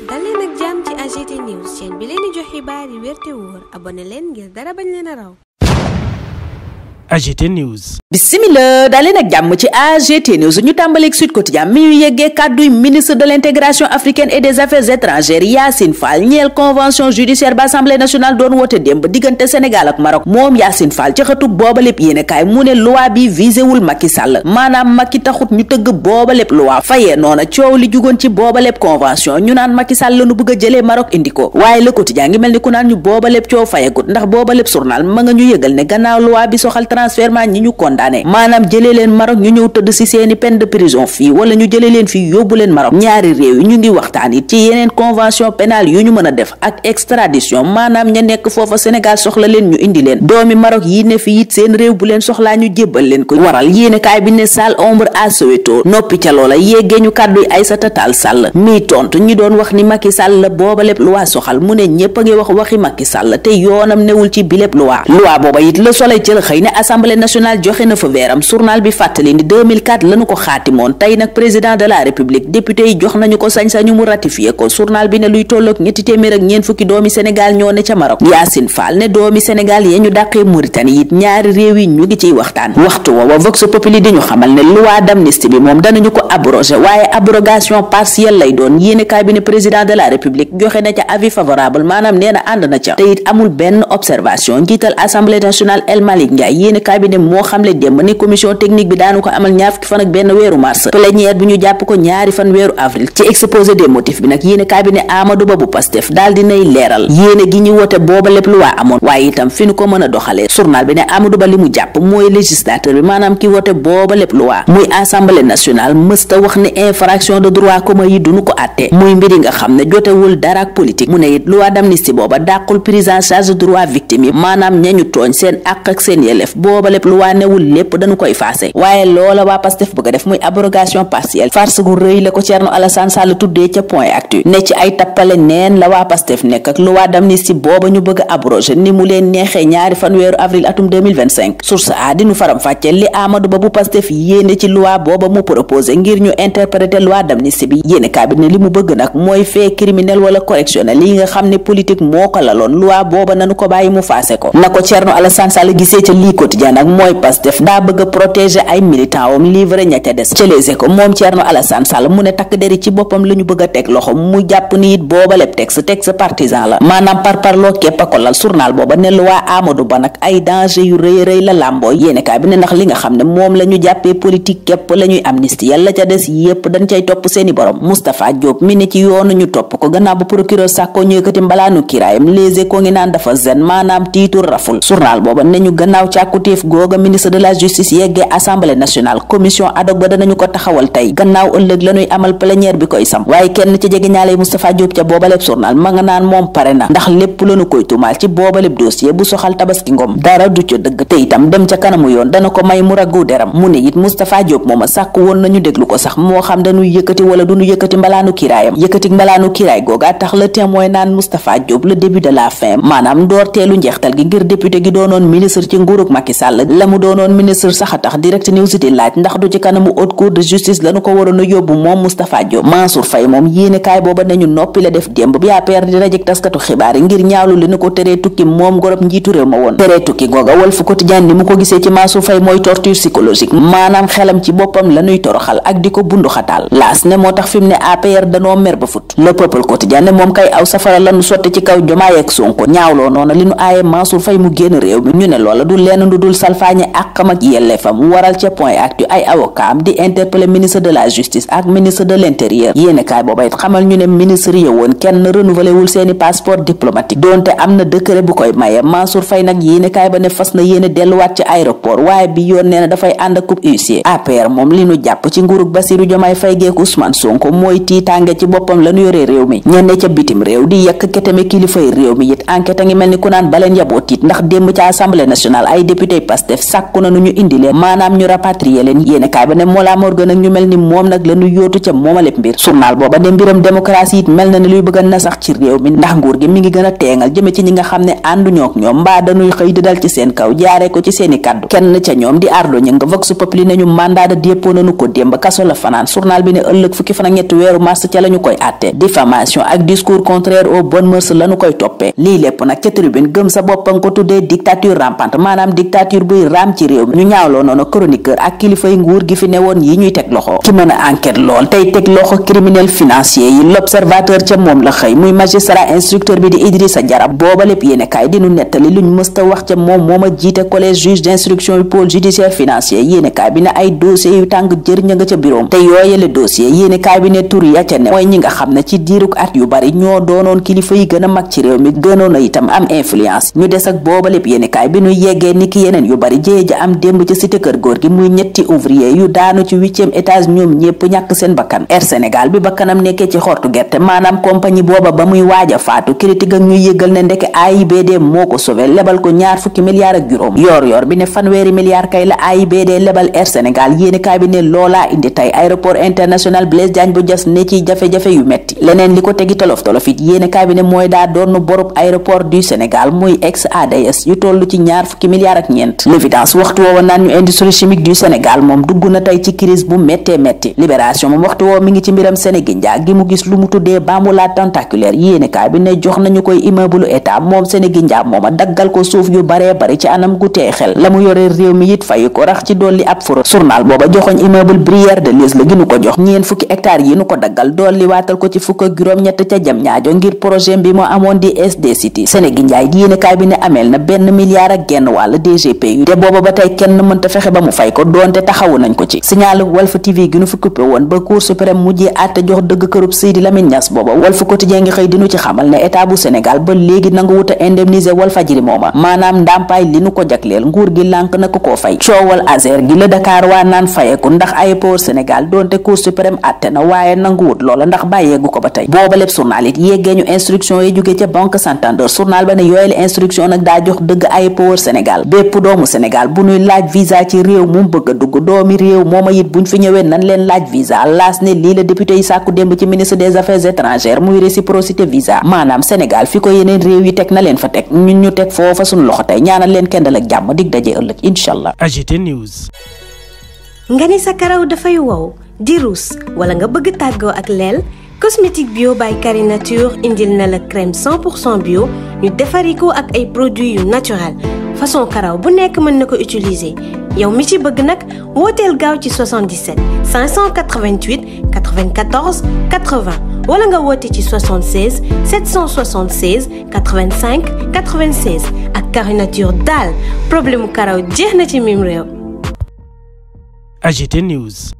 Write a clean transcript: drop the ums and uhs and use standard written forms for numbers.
dal leen ak jàmm ci AGT News chaîne bi leen di jox xibaar yi wér te wóor abonné leen ngir dara bañ leen a raw. AGT News. Bismillah daleen ak jàmm ci AGT News ñu tàmbaleeg Sud Quotidien mi ñu yeggee kàdduy ministre de l'intégration africaine et des affaires étrangères Yassine Fall ñeel convention judiciaire ba Assemblée nationale doon wote démb diggante Sénégal ak Maroc moom Yassine Fall ci xëtub booba lépp yéenekaay mu ne loi bi viséwul Macky Sall maanaam Macky taxut ñu tëgg booba lépp loi fayee noona coow li jugoon ci booba lépp convention ñu naan Macky Sall la nu bëgg a jëlee Maroc indi ko waaye Le Quotidien ngi mel ni ku naan ñu booba lépp coow fayegut ndax booba lépp journal ma nga ñu yëgal ne gannaaw loi bi soxal transfèrement ñi ñu condamné maanaam jëlee leen Maroc ñu ñëw tëdd ci seeni peine de prison fii wala ñu jëlee leen fii yóbbu leen Maroc ñaari réew yi ñu ngi waxtaan it ci yeneen convention pénale yu ñu mën a def ak extradition maanaam ña nekk foofa Sénégal soxla leen ñu indi leen doomi Maroc yi ne fi it seen réew bu leen soxlaa ñu jébbal leen ko waral yéenekaay bi ne sale ombre à Soweto noppi ca loola yeggee ñu kàdduy Aïssata Tall Sall mi tontu ñi doon wax ni Macky Sall la booba lépp loi soxal mu ne ñépp a ngi wax waxi Macky Sall te yoonam newul ci bi lépp loi booba it Le Soleil jël xëy ne Assemblée nationale joxe na fa veeram journal bi fàttali ni 2004 lañu ko xaatimoon tey nag président de la république député yi jox nañu ko sañ-sañu mu ratifié ko journal bi ne luy tolloog ñetti téeméer ak ñeent fukki doomi Sénégal ñoo ne ca Maroc Yassine Fall ne doomi Sénégal yee ñu dàqee Mauritanie it ñaari réew yi ñu ngi ciy waxtaan waxtu woowa Vox Populi di ñu xamal ne loi d'amnistie bi moom danañu ko abrogé waaye abrogation partielle lay doon yéenekaay bi ne président de la république joxe na ca avis favorable maanaam nee na ànd na ca te it amul benn observation njiital assemblée nationale El Malick Ndiaye yéenekaay bi ne moo xamle démb ne commission technique bi daanu ko amal ñaar fukki fan ak benn weeru mars plénière bi ñu jàpp ko ñaari fan weeru avril ci exposé des motifs bi nag yéenekaay bi ne Amadou Ba bu Pastef daal dinay leeral yéene gi ñu wote booba lépp lu waa amoon waaye itam fi ñu ko mën a doxalee journal bi ne Amadou Ba li mu jàpp mooy législateur bi maanaam ki wote booba lépp lu waa muy assemblée nationale mësta wax ne infraction de droit commun yi duñu ko àtte muy mbiri nga xam ne jotewul dara ak politique mu ne it loi d'amnistie booba dàqul prise en charge droit victime yi maanaam ñañu tooñ seen àq ak seen yelleef booba lépp lu waa newul lépp dañu koy faase waaye loola waa Pastef bëgg a def muy abrogation partielle farce gu rëy la ko Thierno Alassane Sall tuddee ca Point Actu ne ci ay tappale neen la waa Pastef nekk ak loi d'amnistie booba ñu bëgg a abroger ni mu leen neexee ñaari fan weeru avril atum 2025 source a dinu faram fàcce li Amadou Ba bu Pastef yéene ci loi booba mu proposé ngir ñu interpréter loi d'amnistie bi yéene kaabit ne li mu bëgg nag mooy fait criminel wala correctionnel yi nga xam ne politique moo ko laloon loi booba nanu ko bàyyi mu faase ko na ko Thierno Alassane Sall gisee ca lii quotidien nag mooy Pastef daa bëgg a protéger ay militant wam livre ña ca des ca Les Échos moom Thierno Alassane Sall mu ne takk deri ci boppam la ñu bëgg a teg loxo mu jàpp ni it booba lépp texte partisan la maanaam parparloo képp a ko lal journal booba ne lu waa Amadou Ba nag ay danger yu rëy la làmboo yéenekaay bi ne ndax li nga xam ne moom la ñu jàppee politique képp la ñuy amnistie yàlla ca des yépp dañ cay topp seeni borom Moustapha Diop mi ne ci yoonu ñu topp ko gannaaw ba procureur sàkko ñu yëkkati mbalaanu kiraayam Les Échos ngi naan dafa zen maanaam tiitur raful journal booba ne ñu gannaaw càkkutéef googa ministre de la justice yeggee assemblée nationale commission ad hoc ba danañu ko taxawal tey gannaaw ëllëg lañuy amal plénière bi koy sam waaye kenn ci jege ñaale Moustapha Diop ca boobaleb journal ma nga naan moom pare na ndax lépp lañu koy tumaal ci boobaleb dossier bu soxal Tabaski Ngom dara du ca dëgg te itam dem ca kanamu yoon dana ko may mu raggu deram mu ne it Moustapha Diop mooma sàkk woon nañu déglu ko sax moo xam dañuy yëkkati wala duñu yëkkati mbalaanu kiraayam yëkkati mbalaanu kiraay googa tax le témoin naan Moustapha Diop le début de la fin maanaam ndoorteelu njeextal gi ngir député gi doonoon ministre ci nguurug Macky Sall la mu doonoon ministre sax a tax direct news di laaj ndax du ci kanamu haute cour de justice lañu ko waroon a yóbbu moom Moustapha Diop Mansour Faye moom yéenekaay booba nañu noppi la def démb bi APR di rajek taskatu xibaar yi ngir ñaawlu li nu ko teree tukki moom gorob njiitu réew ma woon teree tukki googa Walf Quotidien ni mu ko gisee ci Mansour Faye mooy torture psychologique maanaam xelam ci boppam lañuy toroxal ak di ko bundu xataal laas ne moo tax fi mu ne APR danoo mer ba fut Le Peuple Quotidien ne moom kay aw safara lañu sotti ci kaw Diomaye ak Sonko ñaawloo noona li nu aaye Mansour Faye mu génn réew mi ñu ne loola du lenn du dul salfaañe àqam ak yelleefam waral ca Point Actu ay avocat am di interpeller ministre de la justice ak ministre de l'intérieur yéenekaay booba it xamal ñu ne ministre yi woon kenn renouvelé wul seeni passeport diplomatique donte am na décret bu koy maye Mansour Faye nag yéenekaay ba ne fas na yéene delluwaat ci aéroport waaye bi yoon nee na dafay ànd ak coupe huissier APR moom li nu jàpp ci nguurug Bassirou Diomaye Faye geek Ousmane Sonko mooy tiitaange ci boppam la nu yoree réew mi ñenne ca bitim réew di yekk keteme kilifay réew mi it enquête a ngi mel ni ku naan baleen yaboo tiit ndax démb ca assemblée nationale ay député député Pastef sàkku na nu ñu indi leen maanaam ñu rapatrier leen yéene kaay ba ne Mollah Morgun ak ñu mel ni moom nag la ñu yóotu ca moomaleb mbir journal booba ne mbiram démocratie it mel na ne luy bëgg a nasax ci réew mi ndax nguur gi mi ngi gën a teengal jëme ci ñi nga xam ne ànduñoo ak ñoom mbaa dañuy xëy di dal ci seen kaw jaaree ko ci seeni kàddu kenn ca ñoom di Ardo Ñing Vox Populi nañu mandat de dépôt nañu ko démb kaso la fanaan journal bi ne ëllëg fukki fan ak ñetti weeru mars ca lañu koy àtte diffamation ak discours contraire aux bonnes mœurs lañu koy toppee lii lépp nag ca tribune gëm sa bopp nga ko tuddee dictature rampante maanaam dictature buy raam ci réew mi ñu ñaawloo noonu chroniqueur ak kilifay nguur gi fi newoon yi ñuy teg loxo ki mën a enquête lool tey teg loxo criminel financier yi l'observateur ca moom la xëy muy magistrat instructeur bi di Idrissa Diarra booba lépp yéene kaay dinu nettali luñ mësta wax ca mooma jiite collège juge d'instruction yu pôle judiciaire financier yéene kaay bi ne ay dossiers yu tàng jër ña nga ca bureau te yooyale dossier yéene kaay bi ne tur ya ca ne mooy ñi nga xam ne ci diiruk at yu bari ñoo doonoon kilifa yi gën a mag ci réew mi gënoon a itam am influence ñu des ak booba lépp yéene kaay bi nu yeggee ni ki yeneen yu bari jéye ja am démb ca cité kër góor gi muy ñetti ouvrier yu daanu ci 8e étage ñoom ñépp ñàkk seen bakkan Air Sénégal bi bakkanam nekkee ci xortu gerte maanaam compagnie booba ba muy waaja faatu critique ak ñuy yëgal ne ndeke AIBD moo ko sauvé lebal ko ñaar fukki milliards ak juróom yor bi ne fanweeri milliards kay la AIBD lebal Air Sénégal yéene kaay bi ne loolaa indi tey aéroport international Blaise Diagne bu Diass ne ci jafe-jafe yu metti leneen li ko tegi tolof it yéene kaay bi ne mooy daa doon borub aéroport du Sénégal muy ex ADS yu toll ci ñaar fukki milliards ak ñeent l'évidence waxtu woowa naan ñu industrie chimique du Sénégal moom dugg na tey ci crise bu méttee métti libération moom waxtu woowa mi ngi ci mbiram Sénégindia gi mu gis lu mu tuddee bamboula tentaculaire yéene kaay bi ne jox nañu koy immeuble état moom Sénégindia mooma daggal ko suuf yu baree bari ci anam gu tee xel la mu yore réew mi it fayu ko rax ci dolli ab furo journal booba joxoñ immeuble Brière de Lys la gi nu ko jox ñeen fukki hectares yi nu ko daggal dolli waatal ko ci fukk ak juróom-ñett ca jam ñaajo ngir projet bi moo amoon di SD City Sénégindia yéene kaay bi ne ameel na benn milliard ak genn wàll DGPU te booba ba tey kenn mënta fexe ba mu fay ko doonte taxawu nañ ko ci signal Walf TV gi nu fi coupé woon ba Cour suprême mujjee àtte jox dëgg kërub Seydi Lamine Niass booba Walf Quotidien ngi xëy dinu ci xamal ne état bu Sénégal ba léegi nangu wuta indemniser Walfadjri mooma maanaam ndàmpaay li nu ko jagleel nguur gi lànk na ko koo fay coowal Azer gi la Dakar waa naan fayeku ndax aéroport Sénégal doonte Cour suprême àtte na waaye nangu wut loola ndax bàyyeegu ko ba tey booba lépp journal it yeggee ñu instruction yi jóge ca banque Santander journal ba ne yooyale instruction nag daa jox dëgg aéroport Sénégal bépp doomu Sénégal bu ñuy laaj visa ci réew mu bëgg a dugg doomi réew mooma it buñ fi ñëwee nan leen laaj visa laas ne lii la député yi sàkku démb ci ministre des affaires étrangères muy réciprocité visa maanaam Sénégal fi ko yeneen réew yi teg na leen fa teg ñun ñu teg foofa suñu loxo tey ñaanal leen kendal ak jàmm dig daje ëllëg inshallah. AGT News. nga ni sa karaw dafay wow di ruus wala nga bëgg tàggoo ak leel cosmétique bio by Carinature indil na la crème 100% bio ñu defari ko ak ay produits yu naturel façon karaw bu nekk mën na ko utiliser yow mi ci bëgg nag wooteel gaaw ci 77 588 94 80 wala nga woote ci 76 776 85 96 ak Carinature daal problème mu karaw jeex na ci mim réew. AGT News.